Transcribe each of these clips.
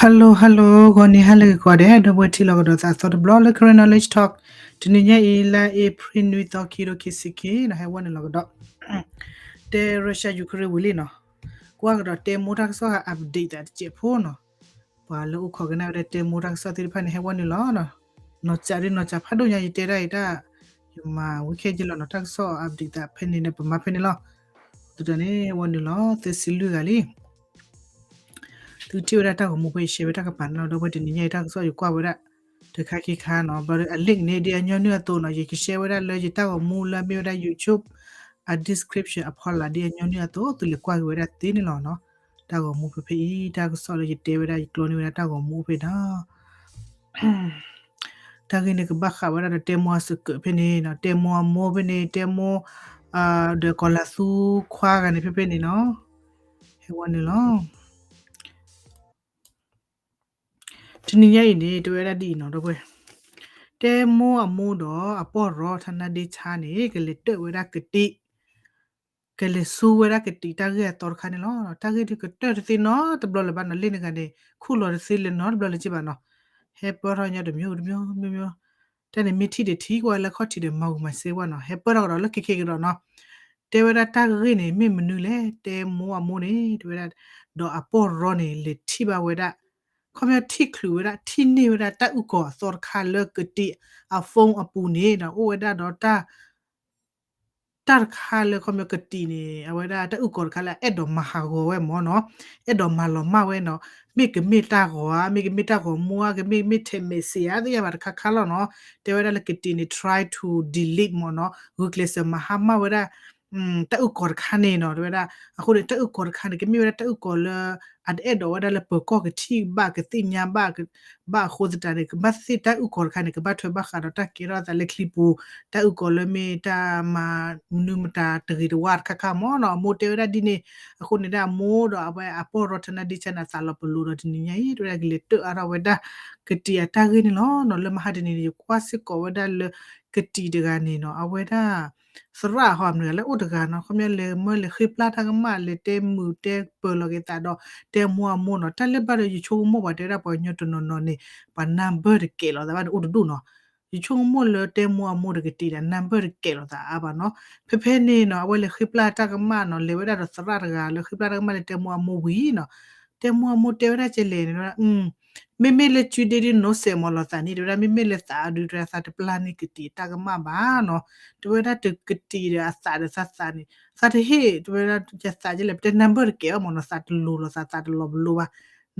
Hello hello ဂီၤနံၤဟါလၢဂ့ၤကိးဂၤဒဲး ဒီပုၢ်ဝဲၢ်ထံၣ်လိာ်ကဒီးသးအသီတဘျီလၢ Karen Knowledge Talk တနံၤညါအံၤ လါအ့ဖြ့ၣ် နွံသီ ခံကထိခံဆံခံနီၤ ဟဲဝဲနုာ်လီၤကဒီး တဲ Russia Ukraine ဝံၤလံနီၤ ကွၢ်ကဒီးတဲမိၢ်တၢ်ကစီၣ်ဟး update သးတစဲးဖိနီၤ ပှၤလၢအိၣ်ခိးကနၣ်ဝဲဒၣ် တဲမိၢ်တၢ်ကစီၣ်သ့ၣ်တဖၣ်န့ၣ် ဟဲဝဲနုာ်လီၤနီၤ နီၢ်စးဒ်နီၢ်စးဖးဒိၣ်ညါ ယတဲဒၣ်အံၤတၢ် ယမၤဝံခဲယလီၤနီၤ တၢ်ကစီၣ် update သးဖဲန့ၣ်ဒီး ပမၤဖဲန့ၣ်လီၤ တတၢ်န့ၣ် ဟဲဝဲနုာ်လီၤ သၢဆံလွံၢ်ဂၤလံ သုထံၣ်ဝဲဒၣ်တၢ်ဂီၤမူဖဲယ share ဝဲတၢ်ကပၤန့ၣ်လီၤ ဒီပုၢ်ဝဲၢ် တနံၤညါအံၤတၢ်ကစီၣ်ယကွၢ်ဝဲဒၣ် တခါခံခါနီၤ ဘျီဒီး အ link န့ၣ် ဒ်အညီနုၢ်အသိးနီၤ ယက share ဝဲဒၣ်လၢယ တၢ်ဂီၤမူလၢအမ့ၢ်ဝဲဒၣ် YouTube အ description အဖီလာ် ဒ်အညီနုၢ်အသိး သုလဲၤကွၢ်က့ၤဝဲဒၣ်သ့န့ၣ်လီၤနီၤ တၢ်ဂီၤမူဖဲဖဲအံၤ တၢ်ကစီၣ်လၢယတဲဝဲဒၣ် ယကျိန့ၢ်ဝဲဒၣ်တၢ်ဂီၤမူဖဲဒီး တၢ်ဂ့ၢ်န့ၣ်ကဘၣ်ဃးဝဲဒၣ်ဒီးတဲမိၢ်အစကၢးဖဲန့ၣ်နီၤ တဲမိၢ်အမိၢ်ဖဲန့ၣ် တဲမိၢ် ဒီးကီၤလၤသူခွါဂၤန့ၣ်ဖဲဖဲန့ၣ်နီၤ ဟဲဝဲနုာ်လီၤ တနံၤညါအံၤန့ၣ် တဲဝဲဒၣ်ဒ်အံၤနီၤ ဒီပုၢ်ဝဲၢ် တဲမိၢ်အမိၢ်ဒီးအပီၢ်ရီထနါဒ့ဆါန့ၣ် ကလဲၤတၢၣ်ဝဲဒၣ်ကတံာ် ကလဲၤဆူဝဲဒၣ်ကတံာ်တၢ်ဂ့ၢ်အသီတခါန့ၣ်လီၤ. တၢ်ဂ့ၢ်ဒ်ကတၢၢ်တသ့နီတဘျီလၢၤဘၣ်နီၤ လ့ၣ်နဂၤန့ၣ် ခူၣ်လီၤတသ့လၢၤနီတဘျီလၢၤဘၣ်နီၤ. ဟဲပၢၢ်ထီၣ်ညီတမံၤတမံၤမံၤမံၤ တၢ်န့ၣ်မ့ၢ်ထံၣ်ဒီးထံၣ်ကွၢ်လၢခီၣ်ထံးဒီးမၤဂူာ်မၤစ့ကွၢ်နီၤ ဟဲပၢၢ်ထီၣ်ကဒီးလၢခဲခဲကဒီးနီၤ. တဲဝဲဒၣ်တၢ်ဂ့ၢ်န့ၣ် မ့ၢ်မနုၤလဲၣ် တဲမိၢ်အမိၢ်န့ၣ် တဲဝဲဒၣ် ဒီးအပီၢ်ရီန့ၣ် လဲၤထံၣ်ဘၣ်ဝဲဒၣ် ခီပညီထံၣ်ချုးဝဲဒၣ် ထံၣ်န့ၢ်ဝဲဒၣ်တၢ်အုၣ်ကီၤအသီတခါလၢကတံာ်အ phone အပူၤန့ၣ်ဒီး အိၣ်ဝဲဒၣ်ဒီးတၢ် တၢ်တခါလၢခီပညီကတံာ်န့ၣ် အဝဲဒၣ်တၢ်အုၣ်ကီၤတခါလၢအအဲၣ်ဒိးမၤဟးဂီၤဝဲမၢ်နီၤ, အဲၣ်ဒိးမၤလီၤမၢ်ဝဲနီၤ, မ့ၢ်ကမ့ၢ်တၢ်ဂီၤဧါ, မ့ၢ်ကမ့ၢ်တၢ်ဂီၤမူဧါ, ကမ့ၢ်မ့ၢ်ထဲးမဲာ်ဆံးဧါ သ့ၣ်ညါဘၣ်တခါခါလီၤနီၤ. တဲဝဲဒၣ်လၢကတံာ်န့ၣ် try to delete မၢ်နီၤ, ဂုာ်ကျဲးစၢးမၤဟါမၢ်ဝဲဒၣ် တၢ်အုၣ်ကီၤတခါန့ၣ်နီၤ, တဲဝဲဒၣ်. အဃိန့ၣ် တၢ်အုၣ်ကီၤတခါန့ၣ် ကမ့ၢ်ဝဲဒၣ်တၢ်အုၣ်ကီၤလၢ အတအဲၣ်ဒိးဝဲဒၣ်လၢပၢၤကီၢ်ကထံၣ်ဘၣ် ကသ့ၣ်ညါဘၣ် ဘၣ်အဃိသတးန့ၣ် ကဘၣ်သ့ၣ်တၢ်အုၣ်ကီၤတခါန့ၣ် ကဘၣ်ထွဲဘၣ်ဃးဒီးတၢ်ကဲထီၣ်အသးလၢချံပူၤ, တၢ်အုၣ်ကီၤလၢမ့ၢ်တၢ်မၤမနုၤမတၤတဂ့ၤတဝါတခါခါမၢ်နီၤ. အမိၢ်တဲဝဲဒၣ်ဒ်န့ၣ်, အဃိန့ၣ်ဒၣ်အမိၢ်ဒီးအဝဲအပီၢ်ရီထနါဒ့ဆါန့ၣ် အသးလီၤပလိာ်ဒီးတနံၤညါအံၤ တဲဝဲဒၣ်ကလဲၤတၢၣ်အါထီၣ်ဝဲဒၣ် ကတံာ်အတၢ်ဂ့ၢ်န့ၣ်လီၤနီၤ. လၢမဟါတနံၤန့ၣ် ယကွၢ်စ့ၢ်ကီးဝဲဒၣ်လၢကတံာ်တဂၤန့ၣ်နီၤ, အဝဲဒၣ် သရၣ်ဟီမနုၤဂၤလၢအိၣ်တဂၤနီၤ, ခီပညီလဲၤမၢလဲၤဃ့ပျၢ်တၢ်ကမၣ် လဲၤတဲမုာ်တဲပၢၤလီၤက့ၤသးဒီး တဲမိၢ်အမိၢ်နီၤ. တၢ်လၢဘၣ်ဒီးယဆိကမိၣ်ပှၤတဲဝဲဒၣ်ပှၤကညီတနီၤနီၤန့ၣ် ပှၤ number တကဲးလိာ်သးဘၣ်န့ၣ် အိၣ်တဒူၣ်နီၤ. ယဆိကမိၣ်လၢတဲမိၢ်အမိၢ်တကတံာ်ဒီး number တကဲးလိာ်သးအါဘၣ်နီၤ. ဖဲဖဲန့ၣ်နီၤ အဝဲလဲၤဃ့ပျၢ်တၢ်ကမၣ်နီၤ, လဲၤဝဲဒၣ်ဒီးသရၣ်တဂၤလၢဃ့ပျၢ်တၢ်ကမၣ်လၢတဲမိၢ်အမိၢ်ဝံၤနီၤ. တဲမိၢ်အမိၢ်တဲဝဲဒၣ်ကဲလဲၣ်န့ၣ် မ့မ့ၢ်လၢကုဒ့ဒ်နီၢ်စဲးမၢ်လီၤသးန့ၣ် တဲဝဲဒၣ် မ့မ့ၢ်လၢသးအဒုး တဲဝဲဒၣ်သးတပျၢ်န့ၢ်ကတံာ်တၢ်ကမၣ်ဘၣ်နီၤ. တဲဝဲဒၣ်တကတံာ်ဒီးအသးဒီးသးသးန့ၣ် သးတဟ့ၣ် တဲဝဲဒၣ်ယသးကဲလဲၣ် ပတဲ number တကဲးဘၣ်မၢ်နီၤ, သးတလိၤလိာ်သး သးတလီၤပလိာ်ဘၣ်,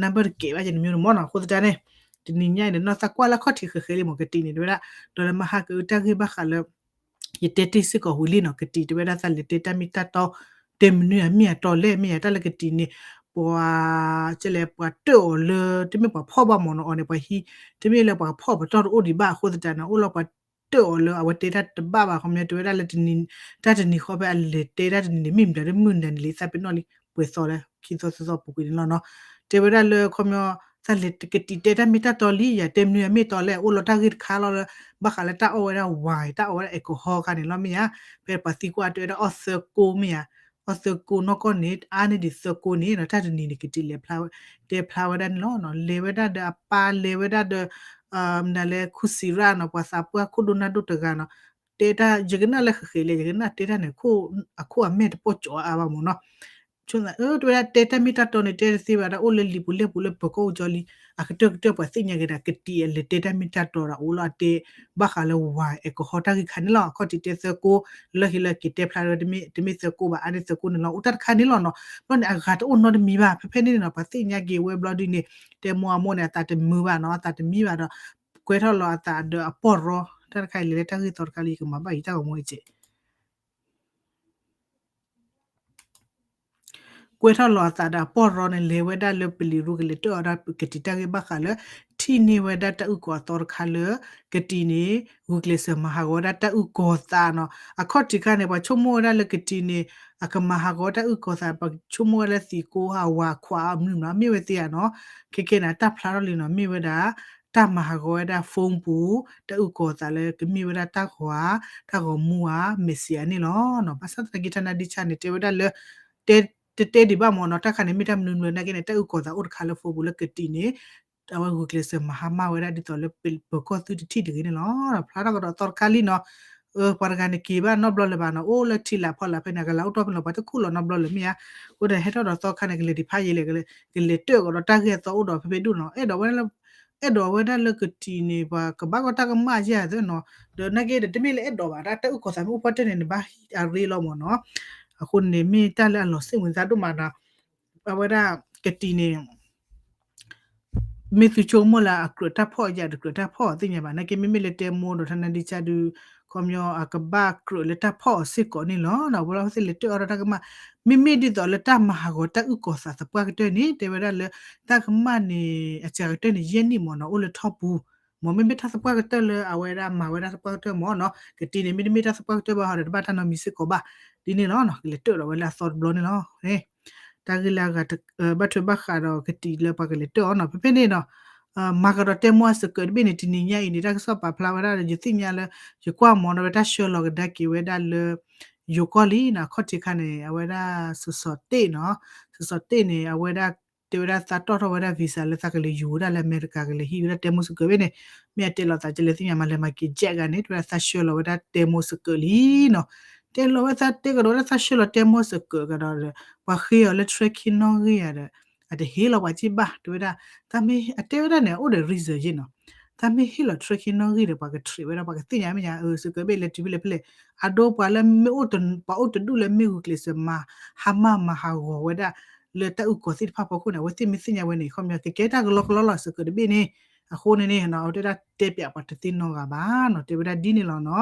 number တကဲးဘၣ်ကဲန့ၣ်မၢ်နီၤ. အဃိသတးန့ၣ် တနံၤညါအံၤန့ၣ် နီၢ်သးကွၢ်လၢခီၣ်ထံးဃဲးဃဲးလံမၢ် ကတံာ်န့ၣ် တဲဝဲဒၣ်. ဒီးလၢမဟါကအုးတၢ်ဂ့ၢ်ဘၣ်ဃးလၢ ယတဲတ့ၢ်စ့ၢ်ကီးဝံၤလံနီၤ, ကတံာ်တဲဝဲဒၣ်သးလဲၤတဲတၢ်မ့ၢ်တၢ်တီ, တဲမနုၤအမ့ၢ်အတီလဲၣ်, မ့ၢ်ယၤတၢ်လၢကတံာ်န့ၣ် ပှၤ ကဲလဲၣ် ပှၤတၢၣ်အီၤလၢ တမ့ၢ်ပှၤဖီၣ်ဘၣ်မၢ်နီၤ, အီၤန့ၣ် ပှၤဟံး တမ့ၢ်လၢပှၤဖီၣ်ပတီၢ်တအိၣ်ဒံးဘၣ်အဃိသတးန့ၣ် အိၣ်လီၤပှၤတၢၣ်အီၤလၢအဝဲတဲတၢ်တဘၣ်ဘၣ် ခီပညီတဲဝဲဒၣ်လၢ တၢ်တနံၤဃီဖဲအလဲၤတဲတၢ်တနံၤန့ၣ် မ့ၢ်မတၤတမုၢ်နၤန့ၣ်လံ သးပ့ၤနီၣ်လံ ပှဲၤသီလဲၣ် ခံသီသၢသီပူၤကွံာ်န့ၣ်လီၤနီၤ. တဲဝဲဒၣ်လၢခီပညီ သးလဲၤကတံာ်တဲတၢ်မ့ၢ်တၢ်တီလံ ယတဲမနုၤအမ့ၢ်တီလဲၣ် အိၣ်လီၤတၢ်ဂ့ၢ်တခါလီၤလၢ ဘၣ်ဃးလၢတၢ်အီၣ်ဝဲဒၣ် wine တၢ်အီၣ်ဝဲဒၣ် alcohol ခါန့ၣ်လီၤမ့ၢ်ဧါ. ဖဲပှၤသံကွၢ်တဲဝဲဒၣ်အီၣ်သၢကိၢ်မ့ၢ်ဧါ, အီၣ်သၢကိၢ်နီၢ်ကီၢ်န့ၣ် အါန့ၢ်ဒံးသၢကိၢ်န့ၣ်နီၤ တၢ်တနံၤန့ၣ် ကတံာ်လဲၤဖျါဝဲ တဲဖျါဝဲဒၣ်န့ၣ်လီၤနီၤ. လဲၤဝဲဒၣ်ဒီးအပၢ် လဲၤဝဲဒၣ်ဒီး မနုၤလဲၣ် ခူစံးရၣ်နီၤ ပှၤသးပှၢ်ခိၣ်ဒိၣ်နၢ်ဒိၣ်တဂၤနီၤ. တဲတၢ် ယကနၣ်လၢဃဲၤဃဲၤလၢ ယကနၣ်တဲတၢ်န့ၣ် အခိၣ်အမဲာ်တပိာ်ကၠီအါဘၣ်မ့ၢ်နီၤ. တဲဝဲဒၣ်တဲတၢ်မ့ၢ်တၢ်တီန့ၣ် တဲတသ့ဘၣ် တၢ်အိၣ်လၢလံာ်ပူၤလဲၢ်ပူၤလၢပၢၤကီၢ်အူကၠီလံ အကတၢၢ်ကတၢၢ်ပှၤသ့ၣ်ညါက့ၤဒၣ် ကတံာ်အလဲၤတဲတၢ်မ့ၢ်တၢ်တီဒီးအိၣ်လီၤအတဲ ဘၣ်ဃးလၢ wine alcohol တၢ်ဂ့ၢ်ခါန့ၣ်လီၤ. အခီၣ်ထံးတဲသၢကိၢ် လၢဟံးလၢက့ၤတဲဖျါဝဲ တမ့ၢ်သၢကိၢ်ဘၣ် အါန့ၢ်သၢကိၢ်န့ၣ်လီၤ အိၣ်တၢ်တခါန့ၣ်လီၤနီၤ. ဘျီန့ၣ် အဂၤတအိၣ်နီတမံၤဘၣ် ဖဲဖဲန့ၣ်န့ၣ်နီၤ ပှၤသ့ၣ်ညါက့ၤဝဲဘျီဒုန့ၣ် တဲမိၢ်အမိၢ်န့ၣ် အသးတမုာ်ဘၣ်နီၤ အသးတမံဘၣ်ဒီး ကွဲထီၣ်လီၤအသးဒီးအပီၢ်ရီ တၢ်တခါအံၤလဲၤလၢတၢ်ဂ့ၢ်သီတခါလၢယကမၤဘၣ်ယတၢ်ဂီၤမူအံၤကဲး ကွဲထီၣ်လီၤအသးဒီးအပီၢ်ရီန့ၣ် လဲၤဝဲဒၣ်လၢပလံၤရူကလဲၤတၢၣ်အီၤဒၣ်ကတံာ်တၢ်ဂ့ၢ်ဘၣ်ဃးလၢ ထံၣ်န့ၢ်ဝဲဒၣ်တၢ်အုၣ်ကီၤအသီတခါလၢ ကတံာ်န့ၣ် ဂုာ်ကျဲးစၢးမၤဟးဂီၤဝဲဒၣ်တၢ်အုၣ်ကီၤသးနီၤ. အခီၣ်ထံးခါန့ၣ် ပှၤဆိကမိၣ်ဝဲဒၣ်လၢကတံာ်န့ၣ် အကမၤဟးဂီၤတၢ်အုၣ်ကီၤသး ပှၤဆိကမိၣ်ဝဲလၢသံးကိၢ်ဟးဝးခွးအမနုၤမနုၤ မ့ၢ်ဝဲသ့ဧါနီၤ. ခဲကဲန့ၣ် တၢ်ဖျါထီၣ်လံနီၤ မ့ၢ်ဝဲဒၣ် တၢ်မၤဟးဂီၤဝဲဒၣ် phone ပူၤ တၢ်အုၣ်ကီၤသးလၢကမ့ၢ်ဝဲဒၣ်တၢ်ဂီၤဧါ တၢ်ဂီၤမူဧါ message ဧါန့ၣ်လီၤ. ဘၣ်ဆၣ်သနာ်က့ ထါနါဒံဆၣ်န့ၣ် တဲဝဲဒၣ်လၢ တဲ တတဲဒံးဘၣ်မ့ၢ်နီၤ တၢ်ခါန့ၣ် မ့ၢ်တၢ်မနုၤမနုၤနာ်က့န့ၣ် တၢ်အုၣ်ကီၤသးအိၣ်တခါလၢ phone ပူၤလၢကတံာ်န့ၣ် အဝဲဂုာ်ကျဲးစၢးမၤဟါမၢ်ဝဲဒၣ်ဒ်သိးလၢပၢၤကီၢ်သုတထံၣ်တဂ့ၤန့ၣ်လီၤ. ဖျါထီၣ်ကဒီးအသီတခါလံနီၤ ပှၤတဂၤန့ၣ်က့ၤဘၣ်နီတဘျီလၢၤဘၣ်နီၤ အိၣ်လၢထံလၢ်ဖီလာ်ဖဲန့ၣ် အကလၤအိၣ်တီၢ်ဖဲန့ၣ်လီၤ ပှၤတခူၣ်လီၤနီတဘျီလၢၤမ့ၢ်ဧါ. အဃိန့ၣ် ဟဲထီၣ်ဒီးသီခါန့ၣ် ကလဲၤဒံးဖးယံာ်လဲၣ် ကလဲၤတၢၣ်ကဒီးတၢ်ဂ့ၢ်အသီအိၣ်ဒီးဖဲဖဲဒိၣ်နီၤ အဲၣ်ဒိးဝဲဒၣ်လၢ အဲၣ်ဒိးဝဲဒၣ်လၢကတံာ်န့ၣ် ပှၤကဘၣ်ကီတၢ်ကမၣ်ယဲၢ်သ့နီၤ ဒီးနာ်က့ဒီးတမ့ၢ်လၢအဲၣ်ဒိးဘၣ် တၢ်အုၣ်ကီၤသးမ့ၢ်အိၣ်ဖီတၢၢ်န့ၣ် နဘၣ်ဟံးအရ့လီၤမ့ၢ်နီၤ. အဃိန့ၣ် မ့ၢ်တၢ်လၢအလီၤစ့ၣ်ဝင်သးဒိၣ်မးနီၤ အဝဲဒၣ်ကတံာ်န့ၣ် မ့ၢ်သုဆိကမိၣ်လၢအကြၢးတၢ်ဖီၣ် ယၤတကြၢးတၢ်ဖီၣ်သ့ၣ်ညါဘၣ် နာ်က့မ့မ့ၢ်လၢတဲမိၢ်ဒီးထါနါဒံဆၣ်ဒုး ခီပညီအကဘၣ်ကြၢးလၢတၢ်ဖီၣ်အီၤစ့ၢ်ကီးန့ၣ်လီၤ. အဝဲဒၣ်သ့ၣ်လဲၤတၢၣ်အီၤဒီးတၢ်ကမၣ် မ့မ့ၢ်ဒ်သိးလၢတၢ်မၤဟးဂီၤတၢ်အုၣ်ကီၤသးသပှၢ်ကတၢၢ်န့ၣ် တဲဝဲဒၣ်လၢ တၢ်ကမၣ်န့ၣ် အစှၤကတၢၢ်န့ၣ် ယဲၢ်နံၣ်မ့ၢ်နီၤ အိၣ်လၢထီၣ်ပူၤ မ့မ့ၢ်တၢ်သပှၢ်ကတၢၢ်လၢအဝဲဒၣ်မၤဝဲဒၣ်သပှၢ်ကတၢၢ်မ့ၢ်နီၤ ကတံာ်န့ၣ် မ့တမ့ၢ်တၢ်သပှၢ်ကတၢၢ်ဘၣ်ဟီဒီး တဘၣ်တၢ်နီတမံၤစ့ၢ်ကီးဘၣ် ဒ်န့ၣ်လီၤ. ကလဲၤတၢၣ်ဒီးဝဲလၢအသီတဘျီန့ၣ်လီၤ. တၢ်ဂ့ၢ်လၢအဂၤ ဘၣ်ထွဲဘၣ်ဃးဒီးကတံာ်လၢပှၤကလဲၤတၢၣ်အီၤနီၤ ဖဲဖဲန့ၣ်နီၤ မၤကဒီးတဲမိၢ်အစကၢးတဘ့ၣ်န့ၣ် တနံၤညါအံၤန့ၣ် တၢ်ကစီၣ်ပာ်ဖျါဝဲဒၣ်ဒီး ယသ့ၣ်ညါလၢ ယကွၢ်မီၤဒီးဝဲတၢ်ဆှၢလီၤကဒါက့ၤဝဲဒၣ်လၢ ယိၤကီၢ်လံနီၤ အခီၣ်ထံးခါန့ၣ် အဝဲဒၣ်စီၤစီၤတ့ၢ်နီၤ စီၤစီၤတ့ၢ်န့ၣ် အဝဲဒၣ် တဲဝဲဒၣ်သးတီၣ်ထီၣ်ဝဲဒၣ် visa လၢသးကလဲၤယူၤဝဲဒၣ်လၢအမဲရကၤ ကလဲၤဟံးဝဲဒၣ်တဲမိၢ်စကၢးဘ့ၣ်န့ၣ် မ့ၢ်အတဲလီၤသးကလဲၤသ့ၣ်ညါမးလဲၤမၤက့ၤ jet ဂၤန့ၣ် တဲဝဲဒၣ်သးဆှၢလီၤဝဲဒၣ်တဲမိၢ်စကၢးလံနီၤ တဲလီၤဝဲသးတဲကဒီးဝဲဒၣ်သးဆှၢလီၤတဲမိၢ်စကၢးကဒီး ပှၤဃ့အီၤလၢ tracking နီၣ်ဂံၢ်ဧါဒီး အတဟ့ၣ်လီၤပှၤစ့ၢ်ဘၣ် တဲဝဲဒၣ် သးမ့ၢ်အတဲဝဲဒၣ်န့ၣ် အိၣ်ဒီး reason ယ့ၢ်နီၤ သးမ့ၢ်ဟ့ၣ်လီၤ tracking နီၣ်ဂံၢ်ဒီး ပှၤက trace ဝဲဒၣ် ပှၤကသ့ၣ်ညါမ့ၢ်ညါ စကၢးဘ့ၣ်လဲၤတုၤဖဲလဲၣ်ဖဲလဲၣ် အဒိပှၤလၢမ့ၢ်အိၣ်တ ပှၤအိၣ်တဒူၣ်လၢမ့ၢ်ဂုာ်ကျဲးစၢးမၤ ဟါမၢ်မၤဟးဂီၤဝဲဒၣ် လၢတၢ်အုၣ်ကီၤသ့ၣ်တဖၣ်ဖီခိၣ်န့ၣ် အဝဲသ့ၣ်မ့ၢ်သ့ၣ်ညါဝဲန့ၣ် ခီပညီ ကကဲတၢ်ကလီကလီလီၤ စကၢးတဘ့ၣ်န့ၣ် အဃိန့ၣ်န့ၣ် အဝဲတဲဒၣ်တဲပၠးပှၤတသ့နီတဂၤဘၣ်နီၤ တဲဝဲဒၣ်ဒ်န့ၣ်လီၤနီၤ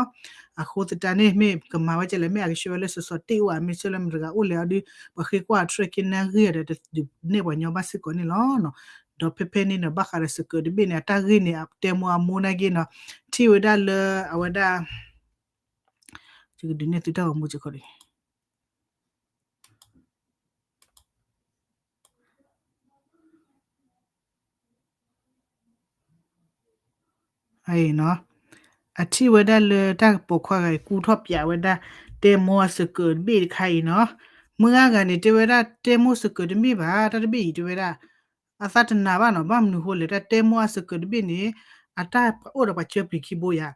အဃိသတးန့ၣ် မ့ၢ်ကမၤဝဲကလဲၣ် မ့ၢ်အကဆှၢဝဲလၢစီၤစီၤတ့ၢ်အိၣ်ဧါ မ့ၢ်ဆှၢလၢမတၤတဂၤအိၣ်လဲၣ်အီၤဒုး ပှၤဃ့ကွၢ် tracking နီၣ်ဂံၢ်ဒီး တဒုးနဲၣ်ပှၤညီဘၣ်စ့ၢ်ကီးန့ၣ်လီၤနီၤ ဒီးဖဲဖဲန့ၣ်နီၤ ဘၣ်ဃးဒီးစကၢးတဘ့ၣ်န့ၣ် အတၢ်ဂ့ၢ်န့ၣ် တဲမိၢ်အမိၢ်နာ်က့နီၤ ထံၣ်ဝဲဒၣ်လၢအဝဲဒၣ် ယကဒုးနဲၣ်သုတၢ်ဂီၤမူစ့ၢ်ကီးန့ၣ် အံၤနီၤ အထံၣ်ဝဲဒၣ်လၢတၢ်ပိာ်ခွါဂၤအံၤ ကူထီၣ်ပၠးဝဲဒၣ် တဲမိၢ်အစကၢးတဘ့ၣ်တခါအံၤနီၤ မုၢ်ဂၤဂၤန့ၣ် တဲဝဲဒၣ် တဲမိၢ်စကၢးတမ့ၢ်ဘၣ် တၢ်တဘ့ၣ်အံၤ တဲဝဲဒၣ် အသးတနာ်ဘၣ်နီၤ ဘၣ်မနုၤဃိလဲၣ် တၢ်တဲမိၢ်အစကၢးတဘ့ၣ်န့ၣ် အတၢ်အိၣ်ဒီးပှၤကၢပျံၤခံဘိယါ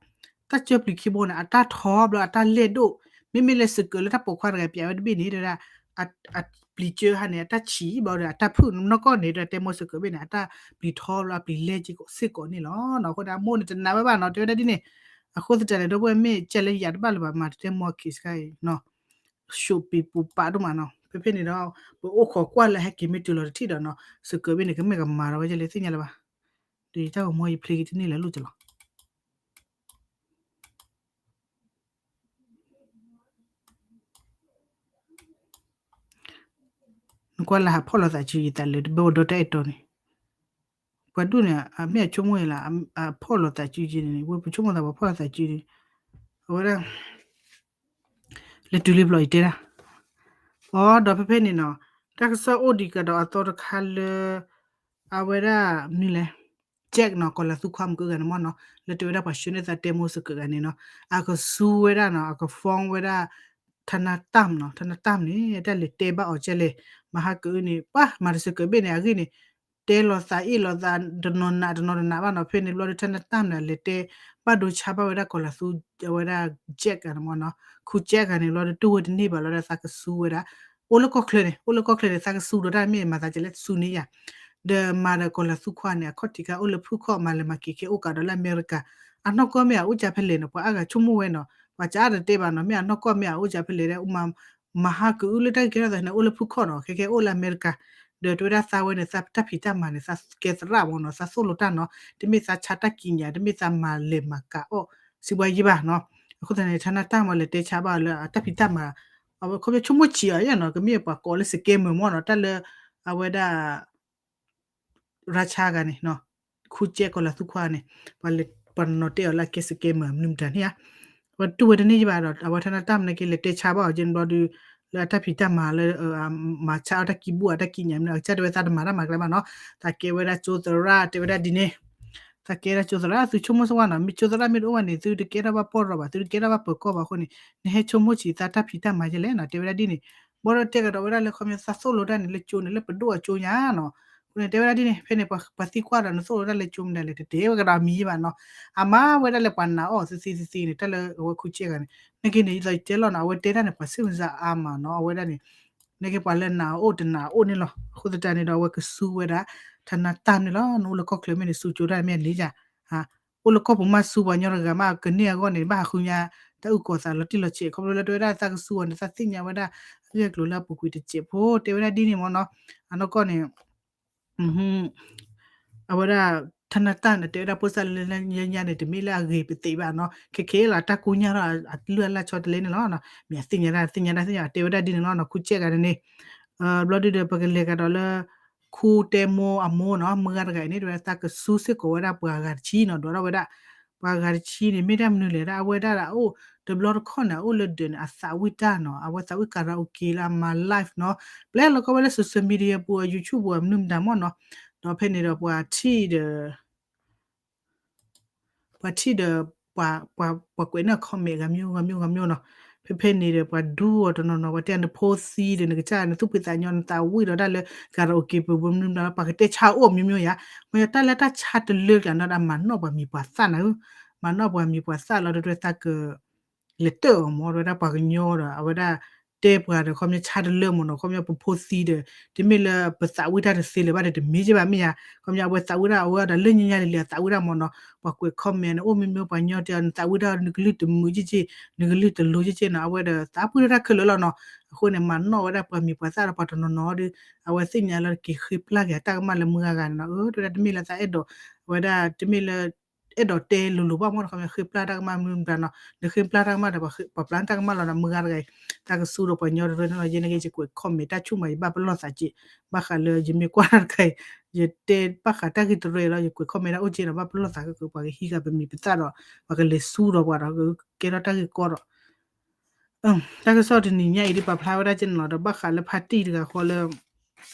တၢ်ကၢပျံၤခံဘိန့ၣ် အတၢ်ထီဘျီ အတၢ်လဲၢ်ဒိၣ် မ့မ့ၢ်လၢစကၢးလၢတၢ်ပိာ်ခွါတဂၤပၠးဝဲတဘ့ၣ်န့ၣ် တဲဝဲဒၣ် အပျံၤကၢဟါန့ၣ် အတၢ်ဆံးဘျီဒီး အတၢ်ဖုၣ်နီၢ်ကီၢ်န့ၣ် တဲမိၢ်စကၢးဘ့ၣ်န့ၣ် အတၢ်ပျံၤထီဘျီ အပျံၤလဲၢ်စ့ၢ်ကီးန့ၣ်လီၤ. အဃိန့ၣ် အမိၢ်န့ၣ်တနာ်ဝဲဘၣ်နီၤ တဲဝဲဒၣ်ဒ်န့ၣ် အဃိသတးန့ၣ် ဒီပုၢ်ဝဲၢ်မ့ၢ်ကဲလၢယၤတဘၣ်လၢၤဘၣ် မၤတတဲမိၢ် case ခါအံၤနီၤ ရှုပ်ပံပူပာ်ဒိၣ်မးနီၤ ဖဲဖဲန့ၣ်ဒီး ပအိၣ်ခိးကွၢ်လၢဟဲက့ၤမ့ၢ်တုၤလီၤတထံၣ်ဒီးနီၤ စကၢးဘ့ၣ်န့ၣ် ကမ့ၢ်ကမၤဒီးဝဲကလဲၤသ့ၣ်ညါလၢၤဘၣ် ဒီးယတၢ်ဂီၤမူယဖျ့က့ၤတန့ၢ်လၢၤလိၣ်ကလီၤ နကွၢ်လၢဟးဖီၣ်လိာ်သးစုယသးလၢတဘၣ်ဝဲဒီးတၢ်အဲၣ်တီန့ၣ် ပှၤဒူၣ်န့ၣ် အမ့ၢ်အဆိကမိၣ်အံၤလၢ အဖီၣ်လိာ်သးစုက့န့ၣ် ဝဲပဆိကမိၣ်သးပှၤဖီၣ်လိာ်သးစုန့ၣ် အဝဲဒၣ် လဲၤတုၤလံဘျီယတဲဒၣ် အဒီးဖဲဖဲန့ၣ်နီၤ တၢ်ကစီၣ်အိၣ်ဒံးကဒီးအသီတခါလၢ အဝဲဒၣ်မနုၤလဲၣ် Jack နီၤ ကီၤလၤသူခွါမုၢ်ကအုဂၤန့ၣ်မ့ၢ်နီၤ လၢတဲဝဲဒၣ်ပှၤဆှၢန့ၢ်သးတဲမိၢ်စကၢးဂၤန့ၣ်နီၤ အကစူဝဲဒၣ်နီၤ အက phone ဝဲဒၣ် ထနၢ်တၢ်နီၤ ထနၢ်တၢ်န့ၣ် တၢ်လဲၤတဲဘၣ်အီၤကဲလဲၣ် မၤဟါကအုန့ၣ် ပှၤမၤတစကၢးဘ့ၣ်န့ၣ် အဂ့ၢ်န့ၣ် တဲလီၤသးအ့ၣ်လီၤသး တနီၤနးတနီၤတနးဘၣ်နီၤ ဖဲန့ၣ်ဘျီဒုးထနၢ်တၢ်န့ၣ် လဲၤတဲ ဘၣ်ဒိဆါဘၣ်ဝဲဒၣ်ကီၤလၤသူ အဝဲဒၣ် Jack ဂၤန့ၣ်မ့ၢ်နီၤ ခူ Jack ဂၤန့ၣ် ဘျီဒုးတူၢ်ဝဲတန့ၢ်ဘၣ်လီၤဒၣ်သးကစူဝဲဒၣ် အိၣ်လၢကီၢ်ချၢန့ၣ် အိၣ်လၢကီၢ်ချၢန့ၣ် သးကစူဒီးတၢ်မ့ၢ်မၤသးကဲလဲၣ်စူန့ၣ်ယၤ ဒီးမၤဒီးကီၤလၤသူခွါန့ၣ် အခီၣ်ထံးခါအိၣ်လၢဖုခီၣ်မၤလဲၤမၤက့ၤခဲအိၣ်ကးဒီးလၢအမဲရကၤ အနီၢ်ကီၢ်မ့ၢ်အအိၣ်ကၢဖဲလဲၣ်နီၤ ပှၤအါဂၤဆိကမိၣ်ဝဲနီၤ ပှၤကအါတတဲဘၣ်နီၤ မ့ၢ်အနီၢ်ကီၢ်မ့ၢ်အအိၣ်ကၢဖဲလဲၣ် မၤဟါကအုလၢတၢ်ကဲထီၣ်သးန့ၣ် အိၣ်လၢဖုခီၣ်နီၤ ခဲခဲအိၣ်လၢအမဲရကၤ ဒီးတဲဝဲဒၣ်သးဝဲန့ၣ် သးတၢ်ဖံးတၢ်မၤန့ၣ် သးကဲသရၣ်မ့ၢ်နီၤ သးသိၣ်လိတၢ်နီၤ တမ့ၢ်သးဆါတၢ်ကံးညာ် တမ့ၢ်သးမၤလဲၤမၤကးအီၣ် စံးဘှါယံၤဘၣ်နီၤ အဃိသတးန့ၣ် ထနၢ်တၢ်မ့ၢ်လဲၤတဲဆါဘၣ်လၢအတၢ်ဖံးတၢ်မၤ အခီပညီဆိကမိၣ်ဆံးအီၤယဲနီၤ ကမ့ၢ်ပှၤကိးလၢ scammer မ့ၢ်နီၤ တၢ်လၢ အဝဲဒၣ် ရၢဆါဂၤန့ၣ် ခူကဲကီၤလၤသူခွါန့ၣ် ပှၤနီၤတဲအီၤလၢအကဲ scammer မနုၤမတၤန့ၣ်ဧါ ပှၤတူၢ်ဝဲတန့ၢ်ယဘၣ်ဒီး အဝဲထနၢ်တၢ်မ့ၢ်က့ၤလဲၤတဲဆါဘၣ်အီၤကဲန့ၣ်ဘျီဒုး လၢအတၢ်ဖံးတၢ်မၤလၢ မၤဆါအီၣ်တၢ်ကံးဘူၣ်အတၢ်ကံးညာ်မ့ၢ် အကစၢ်တဲဝဲသးတမၤတၢ်မၤကျဲဘၣ်နီၤ သးကဲဝဲဒၣ်ကၠိသရၣ် တဲဝဲဒၣ်ဒ်န့ၣ် သးကဲဒၣ်ကၠိသရၣ် သုဆိကမိၣ်စ့ၢ်ဝါနီၤ မ့ၢ်ကၠိသရၣ်မ့ၢ်တအိၣ်ဘၣ်န့ၣ် သုတကဲထီၣ်ဘၣ်ပီၢ်ရီဘၣ် သုတကဲထီၣ်ဘၣ်ပၢၤကီၢ်ဘၣ်အဃိန့ၣ် နဟဲဆိကမိၣ်ဆံးသးတၢ်ဖံးတၢ်မၤယဲလဲၣ်နီၤ တဲဝဲဒၣ်ဒ်န့ၣ် ဘၣ်ဒီးတဲကဒီးဝဲဒၣ်လၢခီပညီသးသိၣ်လိတၢ်န့ၣ်လၢကၠိန့ၣ် လၢပဒိၣ်အကၠိညါနီၤ အဃိန့ၣ် တဲဝဲဒၣ်ဒ်န့ၣ် ဖဲန့ၣ် ပှၤသံကွၢ်ဒီးနသိၣ်လိတၢ်လၢကၠိမနုၤလဲၣ် တတဲဝဲကဒီးအမံၤဘၣ်နီၤ အမၤဝဲဒၣ်လၢပှၤနာ်အီၤသ့သ့သ့သ့န့ၣ် တၢ်လၢအဝဲခူကဲဂၤန့ၣ် နက့န့ၣ် ယသးတဲလီၤနီၤ အဝဲတဲတၢ်န့ၣ် ပှၤဆ့ၣ်မစါအါမးနီၤ အဝဲဒၣ်န့ၣ် နက့ပှၤလၢနာ်အအိၣ်တနာ်အအိၣ်န့ၣ်လီၤ အဃိသတးန့ၣ်ဒီး အဝဲကစူဝဲဒၣ် ထနၢ်တၢ်န့ၣ်လီၤ နအိၣ်လၢကီၢ်ချၢမ့ၢ်န့ၣ် စူကၠိတၢ်မ့ၢ်န့ၣ် စူကၠိ အိၣ်လၢကီၢ်ပူၤမးစူပှၤကညီတဂၤမး ကန့ၢ်အဂီၢ်န့ၣ် ဘၣ်ဟးဃုညါ တၢ်အုၣ်ကီၤသးလီၤတံၢ်လီၤဆဲး ခီဖျိလၢတဲဝဲဒၣ်သးကစူအီၤန့ၣ် သးသ့ၣ်ညါဝဲဒၣ် အဂ့ၢ်အကျိၤလၢအပူၤကွံာ်တစဲးဖိ တဲဝဲဒၣ်ဒ်န့ၣ်မ့ၢ်နီၤ အနီၢ်ကီၢ်န့ၣ် အဝဲဒၣ် ထနၢ်တၢ်န့ၣ် တဲဝဲဒၣ်ဖိသၣ်လၢညါန့ၣ် တမ့ၢ်လၢအဂ့ၤပသ့ဘၣ်နီၤ ခဲခဲလီၤ တၢ်ကူညါထီၣ်အလုၢ်အလၢ်ဆီတလဲန့ၣ်လီၤ မ့ၢ်အသ့ၣ်ညါတၢ်သ့ၣ်ညါတၢ်သ့ၣ်ညါ တဲဝဲဒၣ်ဒ်န့ၣ်လီၤ ခူကဲဂၤန့ၣ်န့ၣ် ဘျီဒုဒီး ပကလဲၤကဒီးလၢ ခူတဲမိၢ်အမိၢ်နီၤ မုၢ်ဂၤတဂၤအံၤန့ၣ် တဲဝဲဒၣ်သးကစူစ့ၢ်ကီးဝဲဒၣ်ပှၤဂၤတဆံနီၤ ဒွးထီၣ်ဝဲဒၣ် ပှၤဂၤတဆံန့ၣ် မ့ၢ်တၢ်မနုၤလဲၣ် ဒၣ်အဝဲဒၣ်အိၣ် တဘျီတခီၣ်န့ၣ် အအိၣ်လၢဒၢးန့ၣ် အသးဝံၣ်တၢ်နီၤ အဝဲသးဝံၣ် karaoke လၢအမၤ live နီၤ ပျဲလီၤကီဝဲလၢ social media ပူၤ YouTube ပူၤ မနုၤမတၤမ့ၢ်နီၤ ဒီးဖဲန့ၣ်ဒီးပှၤထံၣ်ဒီး ပှၤထံၣ်ဒီး ပှၤကွဲးန့ၢ် comment ဂၤမံၤဂၤမံၤဂၤမံၤနီၤ ဖဲဖဲန့ၣ်ဒီး ပှၤဒူအီၤတနီၤနီၤ ပှၤတဲနဖိသံဒီး နကစၢ်နသူၣ်ဖှံသးညီ နသးဝံၣ်ဒီးတၢ်လၢ karaoke ပူၤမနုၤမတၤ ပှၤကတဲဆါအိၣ်မံၤမံၤယါ မ့ၢ်တၢ်လၢတၢ်ဆါတလၢကျါနီၤ ဒၣ်မၤနီၣ်ပှၤမံၤပှၤသၣ်နၤဧၢ မၤနီၣ်ပှၤမံၤပှၤသၣ်လီၤ တဲဝဲသးက လဲၤတၢၢ်အီၤမ့ၢ် တဲဝဲဒၣ်ပှၤကညီဒီး အဝဲဒၣ်တဲပှၤဒီး ခီပညီဆါတလၢမ့ၢ်နီၤ ခီပညီပဖိသံဒီး တမ့ၢ်လၢပသးဝံၣ်တၢ်တသ့လၢၤဘၣ်ဒီး တမ့ၢ်က့ဘၣ်မ့ၢ်ယါ ခီပညီအဝဲသးဝံၣ်တၢ် အဝဲဒီးလၢညါညါလံၤလံၤ အသးဝံၣ်တၢ်မ့ၢ်နီၤ ပှၤကွဲး comment န့ၣ် အိၣ်မ့ၢ်မ့ၢ် ပှၤညီတဲအီၤ နသးဝံၣ်တၢ် နကလုၢ်တမုာ်က့က့ နကလုၢ်တလိၤက့က့နီၤ အဝဲဒီးသးပှၢ်တၢ်ခဲလၢာ်လီၤနီၤ အဃိန့ၣ် မၤနီၣ်ဝဲဒၣ်ပှၤမံၤပှၤသၣ်ဒီးပှၤတနီၤနီၤဒီး အဝဲသ့ၣ်ညါလီၤတက့ၤဃ့ပျၢ်က့ၤအတၢ်ကမၣ်လၢမုၢ်ဂၤဂၤန့ၣ်နီၤ အၢ တဲဝဲဒၣ်တမ့ၢ်လၢသးအဲၣ်ဒိး အဝဲဒၣ်တမ့ၢ်လၢ အဲၣ်ဒိးတဲလိၤလိၤဘၣ်မ့ၢ်နီၤ ခီပညီဃ့ပျၢ်တၢ်ကမၣ်မနုၤမတၤနီၤ နဃ့ပျၢ်တၢ်ကမၣ်ဒီး ပှၤပျၢ်တၢ်ကမၣ်လီၤဒီး မုၢ်ဂၤတဂၤအံၤ သးကစူဒီးပှၤညီတရၢန့ၣ်လီၤ ယဲန့ၣ်က့ ယကွဲး comment တၢ်ဆူၣ်မး ယဘၣ်ပလီၢ်သးက့ ဘၣ်ဃးလၢယမ့ၢ်ကွၢ်တၢ်တခါအံၤ ယတဲဘၣ်ဃးတၢ်ဂ့ၢ်တရၢအံၤလီၤ ယကွဲး comment တၢ်အိၣ်က့ဒီး ဘၣ်ပလီၢ်သးက့ ပှၤကဟံးဃာ်ပမံၤပသၣ်ဒီး ပှၤကလဲၤစူဒီးပှၤဒီး ကဲထီၣ်တၢ်ဂ့ၢ်ကီဒီး တၢ်ကစီၣ်တနံၤညါအံၤဒ်ပာ်ဖျါဝဲဒၣ်ကဲန့ၣ်လီၤ ဒီးဘၣ်ဃးလၢဖါတံၢ်တဂၤဃီလၢ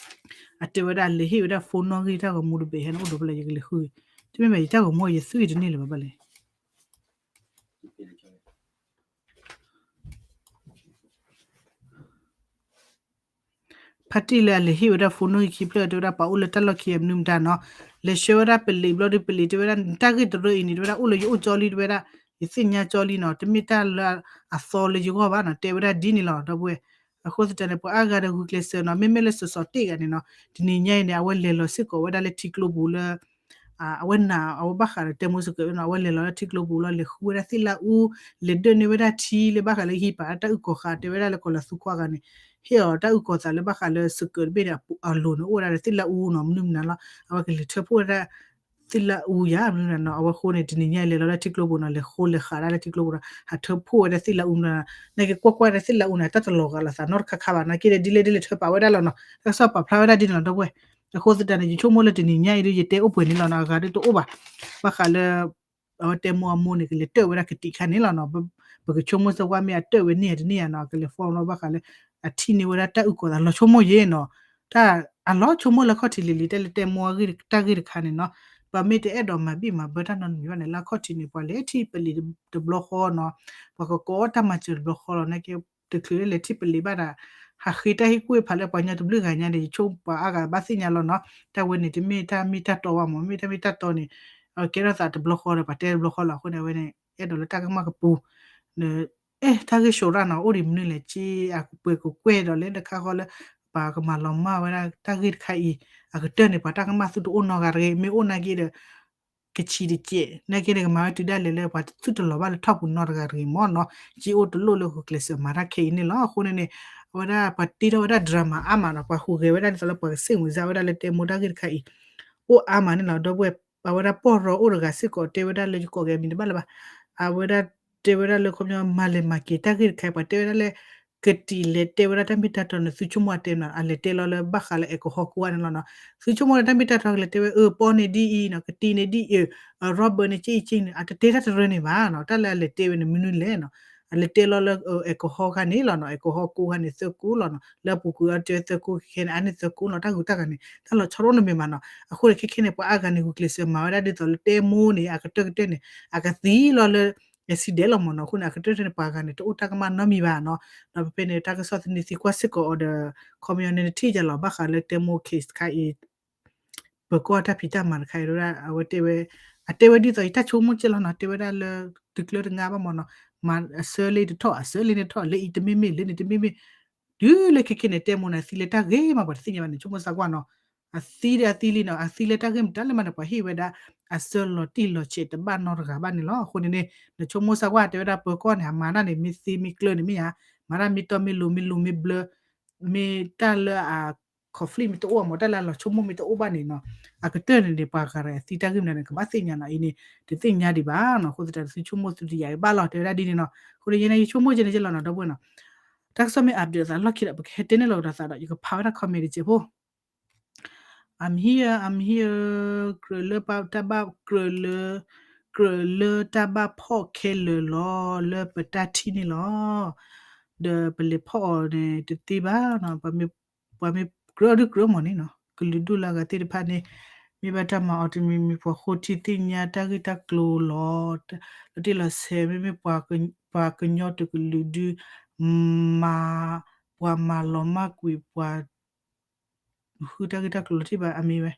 အတဲဝဲဒၣ်လဲၤဟ့ၣ်ဝဲဒၣ် phone နီၣ်ဂံၢ်တၢ်ဂီၤမူတဘ့ၣ် ဟဲန့ၣ်အိၣ်ဒိးဖဲလဲၣ် ယကလဲၤဃု တမ့ၢ်ဘၣ် ယတၢ်ဂီၤမူယသွံၣ်တန့ၢ်လၢၤဘၣ်ဘၣ်လဲၣ် ဖါတံၢ်လၢအလဲၤဟ့ၣ်ဝဲဒၣ် phone နီၣ်ဂံၢ်ခံဖျၢၣ် တဲဝဲဒၣ်ပှၤအိၣ်လၢတၢ်လီၢ်ခံအမနုၤမတၤနီၤ လဲၤဆှၢဝဲဒၣ်ပလံးဘျီဒုးပလံး တဲဝဲဒၣ် တၢ်ဂ့ၢ်တရၢအံၤန့ၣ် တဲဝဲဒၣ်အိၣ်လၢယအိၣ်ကၠီလံ တဲဝဲဒၣ် ယသ့ၣ်ညါကၠီလံနီၤ တမ့ၢ်တၢ်လၢအသီလၢယဂီၢ်ဘၣ်နီၤ တဲဝဲဒၣ်ဒ်န့ၣ်လီၤ ဒီပုၢ်ဝဲၢ် အဃိသတးန့ၣ် ပှၤအါဂၤဒီးဂုာ်ကျဲးစၢးနီၤ မ့မ့ၢ်လၢစီၤစီၤတ့ၢ်ဂၤန့ၣ်နီၤ တနံၤညါအံၤန့ၣ် အဝဲလဲၤလီၤစ့ၢ်ကီးဝဲဒၣ်လၢထံကျိပူၤလၢ အဝဲနာ် အဝဲဘၣ်ဃးဒီးတဲမိၢ်စကၢးနီၤ အဝဲလဲၤလီၤလၢထံကျိပူၤလီၤ လဲၤဃုဝဲဒၣ်သ့ၣ်လၣ်အူ လဲၤဒၢၣ်န့ၢ်ဝဲဒၣ်ထံလၢဘၣ်ဃးလၢဟံးပာ်တၢ်အုၣ်ကီၤဃာ် တဲဝဲဒၣ်လၢကီၤလၤသူခွါဂၤန့ၣ် ဟ့ၣ်အီၤတၢ်အုၣ်ကီၤသးလၢဘၣ်ဃးလၢစကၢးတဘ့ၣ်န့ၣ် အလိၤန့ၣ် အိၣ်ဝဲဒၣ်ဒီးသ့ၣ်လၣ်အူနီၤ မနုၤမနုၤလီၤ အဝဲကလဲၤထၢဖှိၣ်ဝဲဒၣ် သ့ၣ်လၣ်အူယၤ မနုၤမနုၤနီၤ အဝဲဃိန့ၣ် တနံၤညါအံၤလဲၤလီၤလၢထံကျိပူၤနီၤ လဲၤဃိလဲၤဃာ်ဒၣ်လၢထံကျိပူၤဒီး ဟးထၢဖှိၣ်ဝဲဒၣ်သ့ၣ်လၣ်အူနီၤ နက့ၤကွၢ်ကွၢ်ဒၣ်သ့ၣ်လၣ်အူန့ၣ် တၢ်တလီၤဂာ်လိာ်သးနီတခါခါဘၣ် နက့ၤဒ်လဲၣ်ဒ်လဲၣ်ထၢပာ်ဝဲဒၣ်လီၤနီၤ တၢ်ကစီၣ်ပာ်ဖျါဝဲဒၣ်ဒ်န့ၣ်လီၤ ဒီပုၢ်ဝဲၢ် အဃိသတးန့ၣ် ယဆိကမိၣ်လၢတနံၤညါအံၤဒ် ယတဲအိၣ်ပှဲၤန့ၣ်လီၤနီၤ အဂၤဒ်တအိၣ်ဘၣ် ဘၣ်ဃးလၢ အဝဲတဲမိၢ်အမိၢ်န့ၣ် ကလဲၤတၢၢ်ဝဲဒၣ်ကတံာ်ခါန့ၣ်လီၤနီၤ ပကဆိကမိၣ်စ့ၢ်ဝါမ့ၢ်အတၢၢ်ဝဲန့ၢ်တန့ၢ်ဧါနီၤ ကလဲၤ phone လီၤဘၣ်ဃးလၢ အထံၣ်န့ၢ်ဝဲဒၣ်တၢ်အုၣ်ကီၤသးလီၤဆိကမိၣ်ယဲနီၤ တၢ်အလီၤဆိကမိၣ်လၢခီၣ်ထံးလံၤလံၤ တဲလၢတဲမိၢ်တၢ်ဂ့ၢ်တခါန့ၣ်နီၤ, ပမ့ၢ်တအဲၣ်ဒိးမၤဘံၣ်မၤဘၢတၢ်နီတမံၤဘၣ်န့ၣ် လၢခီၣ်ထံးန့ၣ် ပှၤလဲၤထံၣ်ပလံၤတဘျီဃီနီၤ, ပှၤကကိးတၢ်မၤစၢၤတဘျီဃီလီၤ. နာ်က့ တချုးလၢလဲၤထံၣ်ပလံၤဘၣ်ဒီး ဟးဃ့တၢ်ဟ့ၣ်ကူၣ်ဖးလၢပှၤကညီတဘျုးဂၤညါန့ၣ် ယဆိပှၤအါဂၤဘၣ်သ့ၣ်ညါလီၤနီၤ. တၢ်ဝဲန့ၣ် တမ့ၢ်တၢ်မ့ၢ်တၢ်တီဘၣ်မး, မ့ၢ်တၢ်မ့ၢ်တၢ်တီန့ၣ် ကဲထီၣ်သးတဘျီဃီဒီး ပှၤတဲတဘျီဃီလီၤ. အဃိန့ၣ် အဝဲန့ၣ် အဲၣ်ဒိးလၢတၢ်ကမၣ်ကပူၤ အဲ တၢ်ဂ့ၢ်ဆိရၣ်နီၤ အိၣ်ဒံးမနုၤလဲၣ် က့အကပှဲၤကကွဲၢ်ဒီးလဲၤတခါဃီလၢ ပှၤကမၤလီၤမၢ်ဝဲဒၣ်တၢ်ဂ့ၢ်တခါအံၤ အကတၢၢ်န့ၣ် ပှၤတၢ်ကမၣ်သုတအိၣ်နီတဂၤတဂ့ၤ, မ့ၢ်အိၣ်နာ်က့ဒီး ကဆံးတကဲး နာ်က့ဒီးကမၤဝဲတုၤဒၣ်လဲာ်လၢပှၤသုတလီၤဘၣ်လၢထီၣ်ပူၤနီတဂၤတဂ့ၤမးနီၤ. က့အိၣ်တလိၣ်လၢဂုာ်ကျဲးစၢးမၤတၢ်ခဲအံၤန့ၣ်လီၤ. အဃိန့ၣ်န့ၣ် အဝဲဒၣ်ပှၤတ့ထီၣ်ဝဲဒၣ် drama အါမးနီၤ, ပှၤဟူးဂဲၤဝဲဒၣ်ဒ်သိးလၢပှၤကစ့ၣ်မုာ်စၢ်ဝဲဒၣ်လၢတဲမိၢ်တၢ်ဂ့ၢ်တခါအံၤ အိၣ်အါမးန့ၣ်လီၤ. ဒီပုၢ်ဝဲၢ် အဝဲဒၣ်ပီၢ်ရီအိၣ်တဂၤစ့ၢ်ကီးတဲဝဲဒၣ်လၢယကိးက့ၤအမံၤတဘၣ်လၢၤဘၣ်, အဝဲဒၣ်တဲဝဲဒၣ်လၢခီပညီမၤလဲၤမၤက့ၤတၢ်ဂ့ၢ်တခါအံၤ ပှၤတဲဝဲဒၣ်လၢ ကတံာ်လဲၤတဲဝဲဒၣ်တၢ်မ့ၢ်တၢ်တီန့ၣ် သုဆိကမိၣ်အတဲမနုၤ အလဲၤတဲလီၤလၢဘၣ်ဃးလၢ alcohol ကိးဂၤန့ၣ်လီၤနီၤ. သုဆိကမိၣ်လၢတၢ်မ့ၢ်တၢ်တီကလဲၤတဲဝဲ အၢ ပီန့ၣ်ဒ်အံၤနီၤ, ကတံာ်န့ၣ်ဒ်အံၤ, အ rubber န့ၣ်က့အံၤက့န့ၣ် အတတဲတၢ်တရၢန့ၣ်ဘၣ်နီၤ. တၢ်လၢအလဲၤတဲဝဲန့ၣ်မနုၤလဲၣ်နီၤ, အလဲၤတဲလီၤလၢ alcohol ခါန့ၣ်လီၤနီၤ, alcohol ကိးဂၤန့ၣ်သၢကိးလီၤနီၤ, လၢအပူၤကွံာ်အီၤတဲသၢကိး ခဲခဲန့ၣ် အါန့ၢ်သၢကိးလီၤ. တၢ်ဂုၤတၢ်ဂၤန့ၣ် တၢ်လီၤဆီတအိၣ်နီတမံၤဘၣ်နီၤ. အဃိန့ၣ် ခဲခဲန့ၣ် ပှၤအါဂၤန့ၣ် ဂုာ်ကျဲးစၢးမၤဝဲဒၣ်ဒ်သိးလၢတဲမိၢ်န့ၣ် အကတၢၢ်ကတၢၢ်န့ၣ် အကသံလီၤလၢ accident လီၤမးနီၤ. အဃိန့ၣ် အကတၢၢ်ကတၢၢ်န့ၣ် ပှၤဂၤန့ၣ် တအိၣ်တၢ်ကမၣ်နီတမံၤဘၣ်နီၤ. ဒီးဖဲဖဲန့ၣ် တၢ်ကစီၣ်သန့သံကွၢ်စ့ၢ်ကီးအီၤဒီး ခီပညီန့ၣ်တထံၣ်ယၤလီၤ ဘၣ်ဃးလၢတဲမိၢ် case တခါအံၤ ပၢၤကီၢ်တၢ်ဖံးတၢ်မၤတခါအံၤ အဝဲတဲဝဲ အတဲဝဲဒ်သိးယတၢ်ဆိကမိၣ်ကဲလီၤနီၤ, တဲဝဲဒၣ်လၢ တကျၢတငါဘၣ်မးနီၤ, မၤအဆၢလၢတထီၣ် အဆၢလၢန့ၣ်ထီၣ် လၢအံၤတမ့ၢ်မ့ၢ် လၢန့ၣ်တမ့ၢ်မ့ၢ်, တုၤလၢခဲခဲန့ၣ် တဲမိၢ်န့ၣ် အသံလၢတၢ်ဂ့ၤမး ပှၤတသ့ၣ်ညါဘၣ်န့ၣ် ဆိကမိၣ်စၢ်ကွၢ်နီၤ, အသံဒီးအသံလံနီၤ, အသံလၢတၢ်ဂ့ၤမတၤလဲၣ်မးန့ၣ် ပှၤဟ့ၣ်ဝဲဒၣ် အဆၢလီၤတံၢ်လီၤဆဲးတဘၣ်နီတဂၤဘၣ်န့ၣ်လီၤ. အဃိန့ၣ်န့ၣ် နဆိကမိၣ်စၢ်ကွၢ် တဲဝဲဒၣ်ပၢၤကီၢ်န့ၣ် အမၤတၢ်န့ၣ် မ့ၢ်သ့မ့ၢ်ကျၢၤန့ၣ်မ့ၢ်ဧါ, မၤတၢ်မ့ၢ်တီမ့ၢ်လိၤ မ့ၢ်လိၤမ့ၢ်ဘျၢ မ့ၢ်တၢ်လၢအ conflict မ့ၢ်တအိၣ်မး တၢ်လၢအလီၤဆိကမိၣ်မ့ၢ်တအိၣ်ဘၣ်န့ၣ်နီၤ, အကတၢၢ်န့ၣ်န့ၣ် ပှၤဂၤဒီးအသံတၢ်ဂ့ၢ်မနုၤန့ၣ် ကဘၣ်သ့ၣ်ညါနီၤ, အံၤန့ၣ် တသ့ၣ်ညါဒံးဘၣ်နီၤ, အဃိသတး သုဆိကမိၣ်သုတယာ်ဘၣ်လီၤ တဲဝဲဒၣ်ဒ်န့ၣ်နီၤ. အဃိန့ၣ် ယဲန့ၣ် ယဆိကမိၣ်ကဲန့ၣ်ကဲလီၤနီၤ ဒီပုၢ်ဝဲၢ်နီၤ, တၢ်ကစီၣ်မ့ၢ် update သးလီၢ်ခံဒီး ပကဟဲတဲန့ၢ်လီၤကဒီးသးဒီး ယကဖးဝဲဒၣ် comment တစဲးဖိ I'm here, I'm here, ကြၢးလၢတၢ်ဘၣ် ကြၢးလၢ ကြၢးလၢတၢ်ဘၣ်ဖီၣ်ခဲလၢာ်လီၤ လၢပတၢ်ထံၣ်န့ၣ်လီၤ. ဒီးပလဲၤဖီၣ်အီၤန့ၣ် တသ့ဘၣ်နီၤ, ပှၤမ့ၢ်ကြၢးဒုးကြၢးမးန့ၣ်နီၤ, ကလုာ်ဒူၣ်လၢအဂၤသ့ၣ်တဖၣ်န့ၣ် မ့ၢ်ဘၣ်တၢ်မၤအီၤတမံၤမံၤ ပှၤဃိထံသ့ၣ်ညါတၢ်ဂ့ၢ်တၢ်ကျိၤလီၤ, လီၤတံၢ်လီၤဆဲး မ့မ့ၢ် ပှၤကညီတကလုာ်ဒုး မၤ ပှၤမၤလီၤမၢ်ကွံာ်ပှၤ ဃုတၢ်ဂ့ၢ်တၢ်ကျိၤလီၤတံၢ်ဘၣ်အမ့ၢ်ဝဲ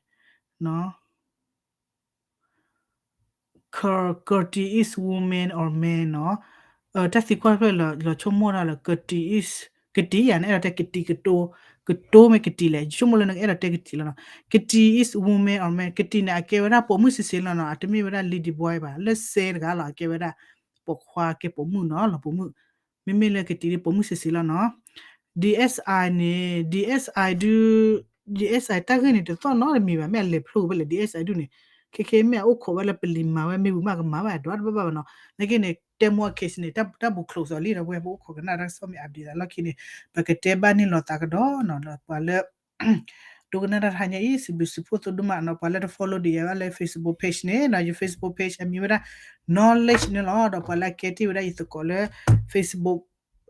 courtesy is woman or man နီၤ, တၢ်သံကွၢ်ဖျၢၣ်လီၤဆိကမိၣ်တၢ်လၢ courtesy is ကတံၤယၤန့ၣ် အဲၣ်ဒိးတဲကတံၤကတိၤ, ကတိၤမ့ၢ်ကတံၤလဲၣ်, ယဆိကမိၣ်လၢနကအဲၣ်ဒိးတဲကတံၤလီၤနီၤ. ကတံၤ is woman or man, ကတံၤန့ၣ် အကဲဝဲဒၣ်ပိာ်မုၣ်စ့စ့လီၤနီၤ, အတမ့ၢ်ဝဲဒၣ် lady boy ဘၣ်, လၢစဲတဂၤလီၤ အကဲဝဲဒၣ် ပိာ်ခွါကဲပိာ်မုၣ်နီၤ လီၤပိာ်မုၣ် မ့မ့ၢ်လၢကတံၤဒ်ပိာ်မုၣ်စ့စ့လီၤနီၤ. DSI န့ၣ် DSI ဒုး DSI တၢ်ဂ့ၢ်န့ၣ် တသီၣ်နီတမံၤဘၣ်, မ့ၢ်အလဲၤဖျိဝဲလၢ DSI ဒုးန့ၣ် ခဲခဲမ့ၢ်အအိၣ်ခိးဝဲလၢပလံၤမၤဝဲ မ့ၢ်ဝံၤမးကမၤဘၣ် ဒွးတဘၣ်ဘၣ်ဘၣ်နီၤ. နာ်က့န့ၣ် တဲမိၢ်အ case န့ၣ် တၢ်ဘူး close လံဒီး ပဝဲပအိၣ်ခိးကနၣ်တၢ်ကစီၣ်မ့ၢ် update သးလီၢ်ခံန့ၣ် ပကတဲဘၣ်န့ၢ်လီၤသးကဒီးနီၤ ဒီးပှၤလၢ ဒိကနၣ်တၢ်တဟါညါအံၤ စံးဘျုးစံးဖှိၣ်သုဒိၣ်မးနီၤ. ပှၤလၢတ follow ဒံးယၤဘၣ်လၢ Facebook page န့ၣ်နီၤ, ယ Facebook page အမံၤဝဲဒၣ် knowledge န့ၣ်လီၤ. ဒီးပှၤလၢအကဲတ့ၢ်ဝဲဒၣ်ယသကိးလၢ Facebook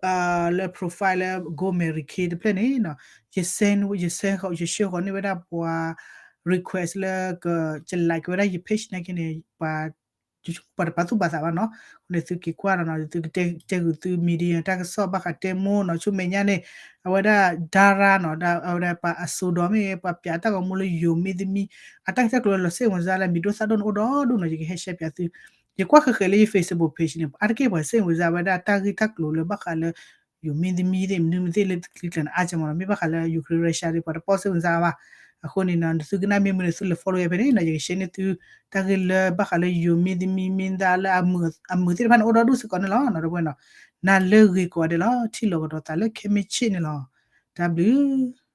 လၢ profile လၢ Go Mary Kay တဖျၢၣ်န့ၣ်နီၤ, ယ send ယ send ယ share ဃီၤန့ၢ်ဝဲဒၣ်ပှၤ request လၢက like ဝဲဒၣ်ယ page နာ်က့န့ၣ် ပှၤ ပှၤတပာ်သူၣ်ပာ်သးဘၣ်နီၤ. အဃိန့ၣ် သုက့ၤကွၢ်ဒီးနီၤ သုကတဲဂုာ်သု media တၢ်ကစီၣ်ဘၣ်ဃးတဲမိၢ်နီၤ, ဆူမဲာ်ညါန့ၣ် အဝဲဒၣ် ဒါရါနီၤ အဝဲဒၣ်ပှၤအစိဒီးမ့ၢ် ပှၤပၠးတၢ်ဂီၤမူလၢယိၤမ့ၢ်သမံ အတၢ်ဂ့ၢ်တၢ်ကျိၤလၢလီၤစ့ၣ်ဝင်စားလၢ မံၤဒိၣ်သၣ်ဒိၣ်န့ၣ်အိၣ်ဒီဒူၣ်နီၤ, ယကဟဲ share ပၠးသု. ယကွၢ်ဃဲးဃဲးလၢယ Facebook page န့ၣ် အါတက့ၢ်ပှၤစ့ၣ်ဝင်စားဝဲဒၣ်တၢ်ဂ့ၢ်တၢ်ကျိၤလၢဘၣ်ဃးလၢ ယိၤမ့ၢ်သမံသ့ၣ် မနုၤမသ့ၣ်လၢတချံကျါန့ၣ် အါကမးနီၤ, မ့ၢ်ဘၣ်ဃးလၢ Ukraine Russia ဒီး ပှၤတပီၢ်စ့ၣ်ဝင်စားဘၣ်. အဃိန့ၣ်နီၤ သုကနၣ်မ့ၢ်မနုၤန့ၣ် သုလဲၤ follow ဝဲဖဲန့ၣ်နီၤ, ယက share န့ၢ်သု တၢ်ဂ့ၢ်လၢဘၣ်ဃးလၢယိၤမ့ၢ်သမံမ့ၢ်သၣ်လၢ အမုာ်သ့ၣ်တဖၣ်န့ၣ် အိၣ်ဒီဒူၣ်စ့ၢ်ကီးန့ၣ်လီၤ. ဒီပုၢ်ဝဲၢ်နီၤ နၤလၢဂ့ၤကိးဂၤဒဲးလီၤ. ထံၣ်လိာ်ကဒီးသးလၢခဲမုၢ်ဆ့ၣ်န့ၣ်လီၤ. တၢ်ဘျုး